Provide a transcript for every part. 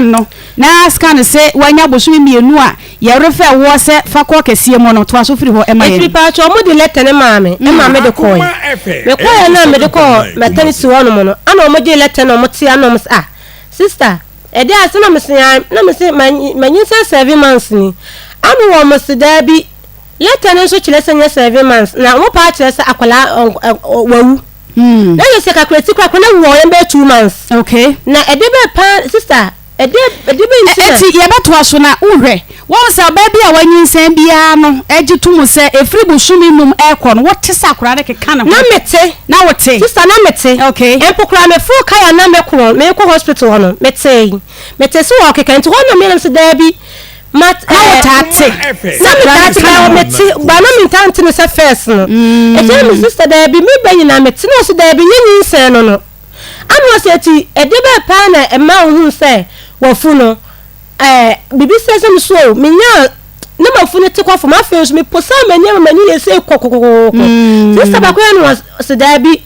No na scan se wanya bosome mienu a yɛrefɛ woɔ sɛ fa kɔ kɛseɛ mu no, toa so firi hɔ ma yɛn. Ɛfiri paatwɔ ɔmo de lɛtɛ no maa me ɛma me de kɔɔe. Me kɔɔɛ no a mede kɔɔ maternity hɔ nom no ɛna ɔmo gyee lɛtɛ no ɔmo te ano ɔmo se ah sister ɛdeɛ ase na me se ae na me se manyinsɛn 7 months ni ɛna ɔmo se daabi, lɛtɛ no nso kyerɛ sɛ nyɛ 7 months na ɔmo paa kyerɛ sɛ akwadaa wawu na yɛ sɛ kakrati koraa akwadaa no wu wɔ yɛn bɛyɛ 2 months. Na ɛde bɛ paa, sister, ɛde bɛ nti na. Eti yɛbɛtoa so na wohwɛ wɔn sɛ ɔbaa bi a wanyinsɛn biara no agye to mu sɛ efiri bosome 5 ɛrekɔ no, wote sɛ akwadaa no keka ne ho. Na mete. Na wote. Sister, na mete. Mpo koraa meforo kaya na mekɔ mekɔ hospital hɔ no, mete sɛ wɔ keka, nti hɔ na meyɛm sɛ daabi mat. Na wotaa te. Na metaa te baa mete ba na mentaa nte no sɛ first no. Ɛti na me sister, daabi, me ba nyinaa mete na ɔsɛ daabi, nyɛ nyinsɛn no ana ɔsɛ. Eti ɛde bɛɛ paa na ɛma ohun sɛ wafu no bibi sɛ me so menya na mafu no te kɔ fam. Afei nso meposa m'ani ama m'ani yɛ sɛ kɔkɔkɔkɔkɔ. Sister baako yɛ no ɔsɛ daabi,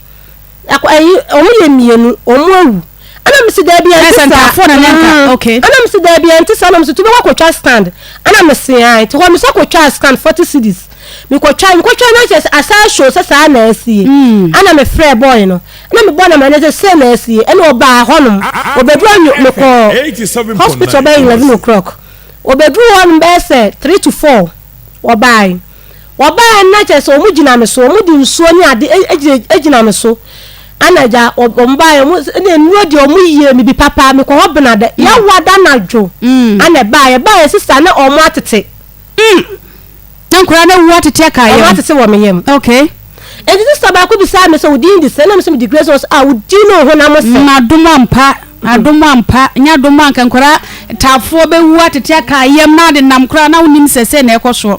akɔ ɛyi ɔmo yɛ mmienu, ɔmo awu. Ɛna mesi daabi, ɛnte Ɛsɛ saa. Ntaafoɔ na ne nka, okay. Ɛna mesi daabi, ɛnte saa. Ɛna mesi tu bɛkɔ akɔtwa scan. Ɛna mesi ae nti hɔ mesi akɔtwa scan 40 cedis. Mekɔtwa na kyerɛ sɛ asa show sɛ saa na asie. Ɛna mefrɛ boy no ɛna mebɔ na ma ne sɛ sɛ na asie. Ɛna ɔbaa hɔnom, ɔbɛduru anwo mekɔɔ hospital bɛyɛ 11 o'clock, ɔbɛduru hɔnom bɛyɛ sɛ 3 to 4. Ɔbaeɛ na kyerɛ sɛ ɔmo gyina me so, ɔmo de nsuo ne ade egyina me so. Ana gya ɔmo baeɛ, ɔmo ɛna nnuro deɛ ɔmo yie mi bi papa. Mekɔ hɔ benada yɛwada nadwo. Ana ɛbaeɛ, sister, na ɔmo atete. Na nkwadaa no awu atete aka ɔmo yam. Atete wɔ me yam. Eti sister baako bisaa me sɛ, "Wo din de sɛ?" Na me sɛ mede Grace. Ɔsɛ, "Ah, wo din no ho na mo sɛ." Adom ampa, adom ampa, nyɛ adom anka nkwadaa taafoɔ bɛwu atete aka yam na ade nam koraa na wonim sɛ sɛ na ɛkɔ soɔ.